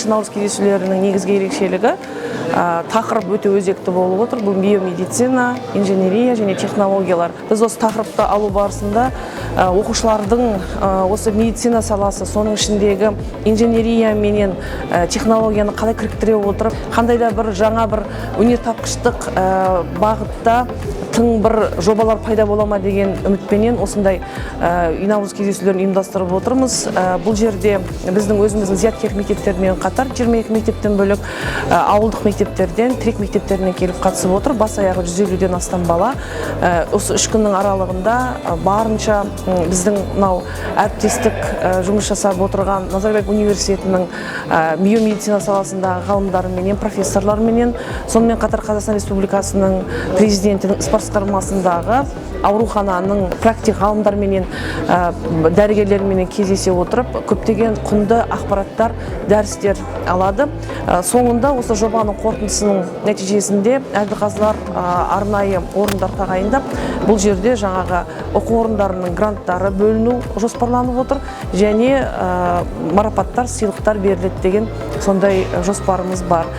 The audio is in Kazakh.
1 наурыз кездесулерінің негізгі ерекшелігі тақырып өте өзекті болып отыр. Бұл биомедицина, инженерия және технологиялар. Біз осы тақырыпты алу барысында оқушылардың осы медицина саласы, соның ішіндегі инженерия менен технологияны қалай кіріктіре отырып, қандай да бір жаңа бір өнертапқыштық бағытта тың бір жобалар пайда бола ма деген үмітпенен осындай наурыз кездесулерін ұйымдастырып отырмыз. Бұл жерде біздің өзіміздің зияткерлік мектептермен қатар 22 мектептен бөлек ауылдық мектептерден, тірек мектептерінен келіп қатысып отыр. Бас аяғы 150-ден астам бала. Осы 3 күннің аралығында барынша біздің мынау әріптестік жұмыс жасап отырған Назарбаев университетінің биомедицина саласындағы ғалымдарыменен, профессорларменен, сонымен қатар Қазақстан Республикасының президентінің іс басқармасындағы аурухананың практик ғалымдарменен, дәрігерлерменен кездесе отырып, көптеген құнды ақпараттар, дәрістер алады. Соңында осы жобаның қорытындысының нәтижесінде әділқазылар арнайы орындар тағайындап, бұл жерде жаңағы оқу орындарының гранттары бөліну жоспарланып отыр және марапаттар, сыйлықтар беріледі деген сондай жоспарымыз бар.